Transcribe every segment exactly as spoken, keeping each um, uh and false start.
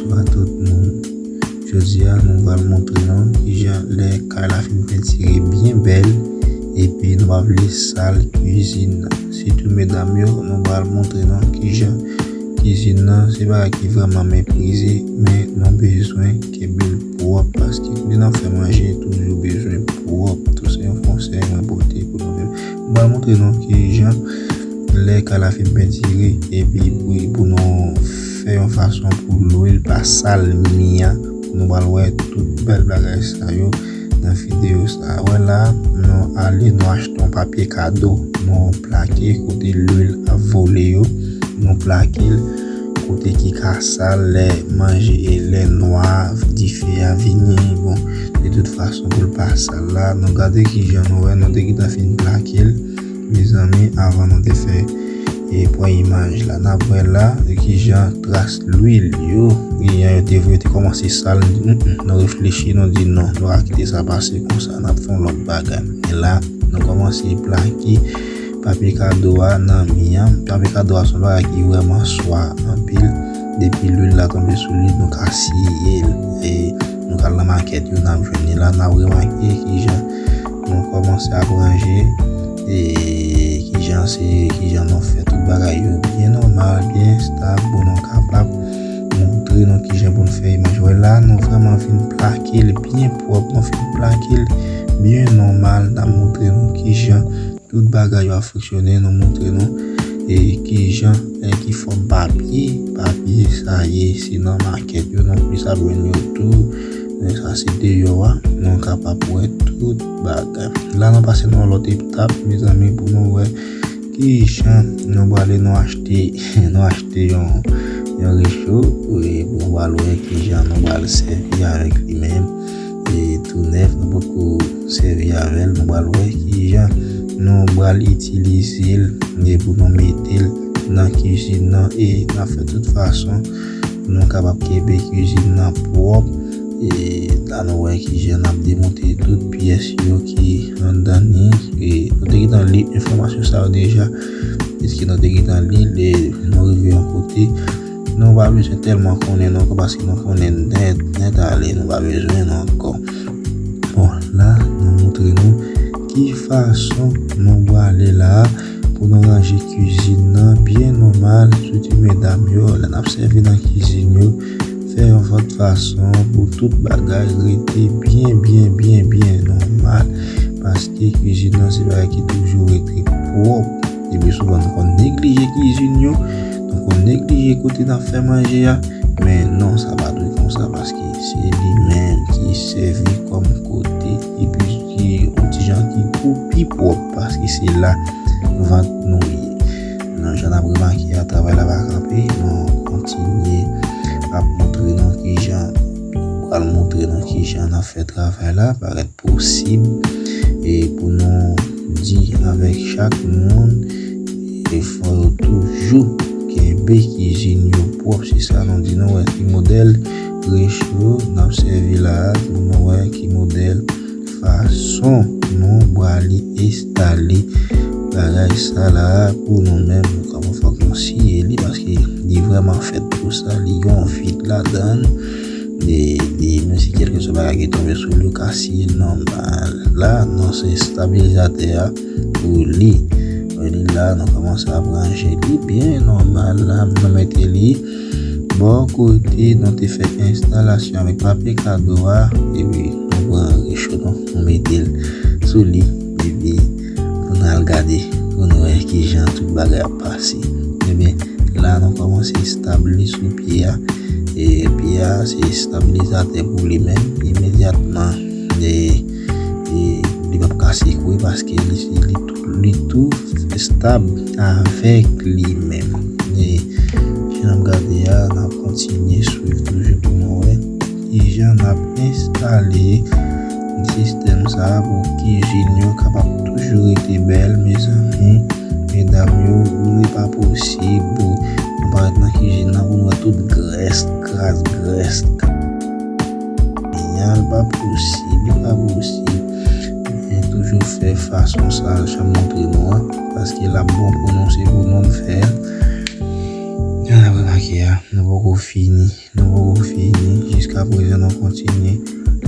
Bonjou a tout moun. Jodi a, nou pral montre nou kijan lè kay la fin pentire byen bèl, epi nou pa vle sal kizin nan. Sitou medam yo, nou pral montre nou kijan kizin nan se bagay ki vrèman meprize, men nou bezwen kenbe l pwòp, paske kote n ap fè manje, toujou bezwen pwòp. Tou se yon konsèy mwen pote pou nou menm. Mwen montre nou kijan lè kay la fin pentire, epi pou, pou nou fè yon fason pou lwil pa sal mi an. Nou pral wè tout bèl bagay sa yo nan videyo sa. Wè la, nou ale, nou achte yon papye kado, nou plake kote lwil ap vole yo, nou plake l kote ki ka sal lè manje e lè nwa, dife a vini. Bon, de tout fason, pou l pa sal la, nou gade kijan nou wè, nou te gentan fin plake l, mezanmi, avan nou te fè e pran imaj la. N ap wè la de kijan tras lwil yo, kijan yo te voye te kòmanse sal. Nou di, "Mm, mm," nou reflechi, nou di, "Non, nou pa kite sa pase konsa, n ap fè yon lòt bagay." Men la, nou kòmanse plake papye kado a nan mi an. Papye kado a se yon bagay ki vrèman swa anpil. Depi lwil la tonbe sou li, nou ka siye l. E nou ka al nan makèt yo, n ap jwenn li la, n ap remake kijan nou kòmanse ap ranje, e kijan se, kijan nou fè tout bagay yo byen nòmal, byen estab, pou nou kapab montre nou kijan pou nou fè imaj. Wè la, nou vrèman fin plake l byen pwòp, nou fin plake l byen nòmal, n ap montre nou kijan tout bagay yo ap fonksyone, nou montre nou e kijan, e ki fòm papye, papye sa ye, se nan makèt yo, nou plis ap jwenn yo tou. Men sa se deyò a, nou kapab wè tout bagay. La, nou pase nan yon lòt etap, mezanmi, pou nou wè kijan nou prale nou achte, nou achte yon, yon recho, e nou pral wè kijan nou pral sèvi avèk li menm. E tou nèf, nou potko sèvi avè l, nou pral wè kijan nou pral itilize l, e pou nou mete l nan kizin nan, e n ap fè tout fason pou nou kapab kenbe kizin nan pwòp. E la, nou wè kijan n ap demonte tout pyès yo ki anndan li. E nou te gentan li enfòmasyon sa yo deja, piske nou te gentan li l, e nou rive yon kote, nou pa bezwen tèlman konnen non, paske nou konnen nèt, nèt ale, nou pa bezwen non ankò. Bon, la, nou montre nou ki fason nou prale la pou nou ranje kizin nan byen nòmal, sitou medam yo, lè n ap sèvi nan kizin yo, fè yon lòt fason pou tout bagay rete byen, byen, byen, byen nòmal, paske kizin nan se bagay ki toujou rete pwòp. Epi souvan nou konn neglije kizin yo, nou konn neglije kote n ap fè manje a, men non, sa pa dwe konsa, paske se li menm ki sèvi kòm kote, epi ki yon ti jan ki pou pi pwòp, paske se la vant nou ye. Nan jan n ap remake a, travay la pa kanpe, nou kontinye ap montre nou kijan, pral montre nou kijan n ap fè travay la parèt posib, e pou nou di avèk chak moun, e fò yo toujou kenbe kizin yo pwòp. Se sa nou di nou wè ki modèl recho n ap sèvi la a, pou nou wè ki modèl fason nou prale enstale bagay sa la a pou nou menm. Nou kòman fòk nou siye li, paske li vrèman fèt pou sa, li gen yon vid ladan l. E li, men si kèlkeswa bagay ki tonbe sou li, ou ka siye l nòmal. La, non, se estabilizatè a pou li. Wè li la, nou kòmanse ap ranje li byen nòmal la. Nou mete li bò kote nou te fè enstalasyon avèk papye kado a, epi nou pran recho nou, nou mete l sou li, epi pou n al gade, pou n wè kijan tout bagay ap pase. Ebyen, la nou kòmanse estab li sou pye a. E pye a, se estabilizatè pou li menm. Imedyatman, e, e li p ap ka sekwe paske li, li, li tou estab avèk li menm. E jan n ap gade a, n ap kontinye swiv toujou pou nou wè kijan n ap enstale sistèm sa a pou kizin yo kapab toujou rete bèl, mezanmi. Medam yo, li pa posib pou nou parèt nan kizin nan pou nou wè tout grès, kras grès. Li pa posib, li pa posib. Men toujou fè fason sa, jan m montre nou an, paske l ap bon pou nou, se pou nou n fè l. Jan n ap remake a, nou poko fini. Nou poko fini. Jiska prezan, nou kontinye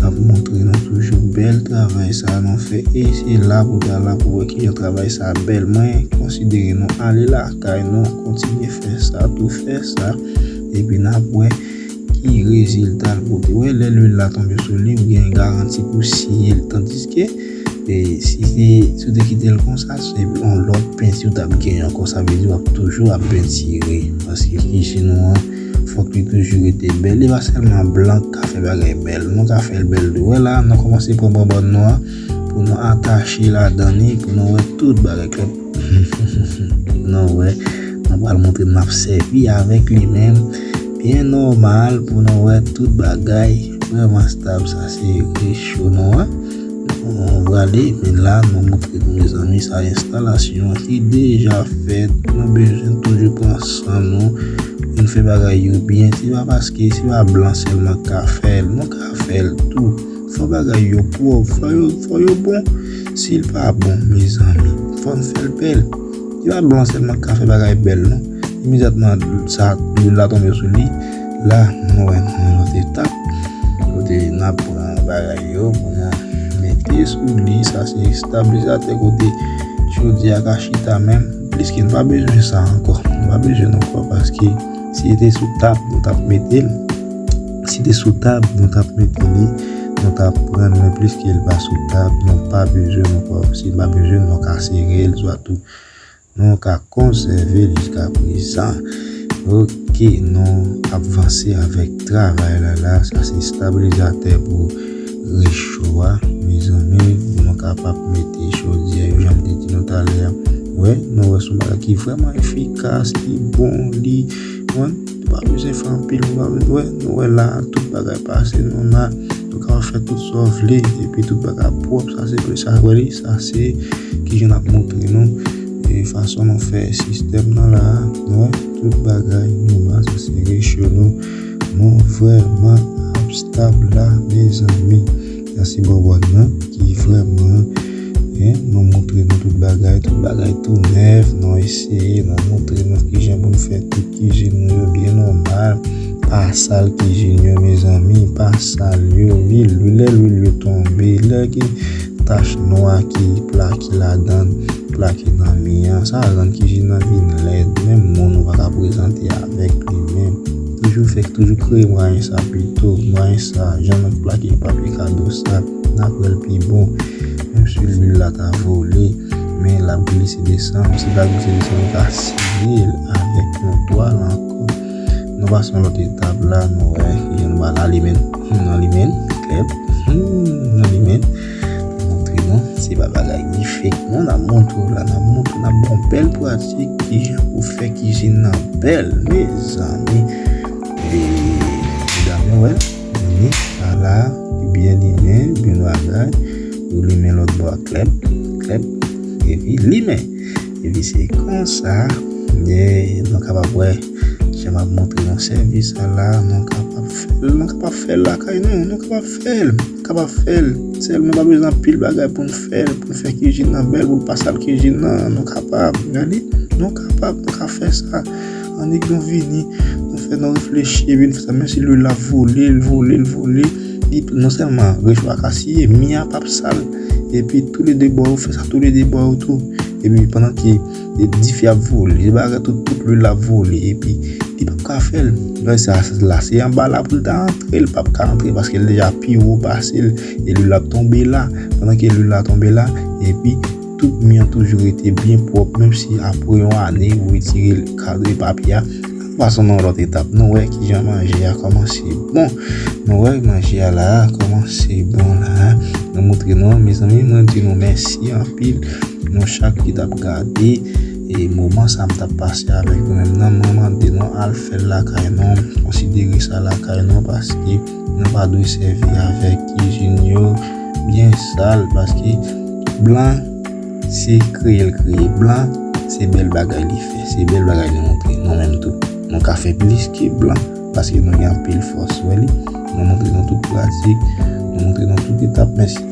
ap montre nou toujou bèl travay sa nou fè. E se la pou ta la pou wè kijan travay sa bèl. Mwen konsidere nou ale lakay nou, kontinye fè sa, tou fè sa. Epi n ap wè ki rezilta l pote. Wè, lè lwil la tonbe sou li, ou gen garanti pou siye l. Tandiske, e, si se, si w te kite l konsa, se yon lòt penti w t ap genyen ankò. Sa vle di w ap toujou ap pentire. Paske kizin ou an, fòk li toujou rete bèl. E pa sèlman blan k ka fè bagay bèl. Nou ka fè l bèl tou. Wè la, nou kòmanse pran bonbòn nou an pou nou atache ladan li, pou nou wè tout bagay klè. Nou wè, nou pral montre n ap sèvi avèk li menm. Byen nòmal pou nou wè tout bagay vrèman stab. Sa se recho nou an. Nou prale, men la, nou montre nou, mezanmi, sa enstalasyon an ki deja fèt. Nou bezwen toujou pran san nou, pou n fè bagay yo byen. Se pa paske se pa blan sèlman k ka fè l, nou ka fè l tou. Fò bagay yo pwòp, fò yo, fò yo bon. Si l pa bon, mezanmi, fò n fè l bèl. Se pa blan sèlman k ka fè bagay bèl, non. Imedyatman sa, lwil la tonbe sou li, la, nou wè nan yon lòt etap. Kote n ap pran bagay yo pou nou mete sou li, sa se estabilizatè kote chodyè a ka chita menm. Pliske n pa bezwen sa ankò. Nou pa bezwen l ankò paske si l te sou tab, nou t ap mete l. Si l te sou tab, nou t ap mete li. Nou t ap pran l, men pliske l pa sou tab, nou pa bezwen l ankò. Si n pa bezwen l, nou ka sere l, swa tou nou ka konsève l jiska prezan. Oke, nou ap vanse avèk travay la la. Sa se estabilizatè pou recho a, mezanmi, pou nou kapab mete chodyè yo, jan m te di nou talè a. Wè, nou wè se yon bagay ki vrèman efikas, ki bon, li, wè, nou pa bezwen fè anpil, nou pa bezwen, wè, nou wè la, tout bagay pase, nou la, nou kapab fè tout sa w vle, epi tout bagay pwòp, sa se, sa, wè li, sa se kijan n ap montre nou, e fason nou fè sistèm nan la, nou wè, tout bagay nòmal, sa se recho nou, nou vrèman ap stab la, mezanmi. Sa se bonbòn nan ki vrèman, en, nou montre nou tout bagay, tout bagay tou nèf, nou eseye, nou montre nou kijan pou n fè tout kizin nou yo byen nòmal. Pa sal kizin yo, mezanmi, pa sal yo. Wi, lè lwil yo tonbe, lè gen tach nwa ki plake ladan, plake nan mi an, sa rann kizin nan vin lèd. Menm moun ou pa ka prezante avèk li menm. Toujou fè, toujou kreye mwayen sa pito, mwayen sa, jan nou plake papye kado sa, n ap wè l pi bon. Menm si lwil la ta vole, men l ap glise desann. Si l pa glise desann, nou ka siye l avèk yon twal ankò. Nou pase yon lòt etap la, nou wè, kijan nou pral alimen l. Hmm, nou alimen l, klèp. Hmm, nou alimen l. Montre nou, se pa bagay ki fake, non, n ap montre w la, n ap montre w, n ap ba w bèl pratik, kijan pou fè kizin nan bèl, mezanmi. E, medam yo, wè, vini, sa la, li byen limen, byen bagay, ou limen lòt bò a, klèp, klèp, epi limen. Epi se konsa, e, nou kapab wè, jan m ap montre nou sèvis sa la, nou kapab fè l, nou kapab fè l lakay nou, nou kapab fè l, nou kapab fè l. Sèlman pa bezwen anpil bagay pou n fè l, pou n fè kizin nan bèl, pou l pa sal kizin nan, nou kapab, gade, nou kapab, nou ka fè sa. Annik nou vini, nou fè nou reflechi, epi nou fè sa, menm si lwil la vole, l vole, l vole, li, non sèlman recho a ka siye, mi a p ap sal, epi toulede bò yo, fè sa toulede bò yo tou. Epi pandan ke e dife ap vole, se bagay tout, tout lwil la ap vole, epi li p ap ka fè l. Lè sa la, se anba la pou l ta antre, l p ap ka antre paske l deja pi wo pase l, e lwil la ap tonbe la. Pandan ke lwil la tonbe la, epi tout mi an toujou rete byen pwòp, menm si apre yon ane ou retire kadre papye a. Ann pase nan yon lòt etap, nou wè kijan manje a kòmanse bon. Nou wè manje a la a kòmanse bon la a. Nou montre nou, mezanmi, mwen di nou mèsi anpil. Nou chak ki t ap gade, e moman sa m t ap pase avèk nou menm nan, mwen mande nou al fè l lakay nou, konsidere sa lakay nou, paske nou pa dwe sèvi avèk kizin yo byen sal, paske blan se kreye l kreye, blan se bèl bagay li fè, se bèl bagay li montre, nou menm tou. Nou ka fè plis ke blan, paske nou gen anpil fòs, wè li. Nou montre nou tout pratik, nou montre nou tout etap, mèsi.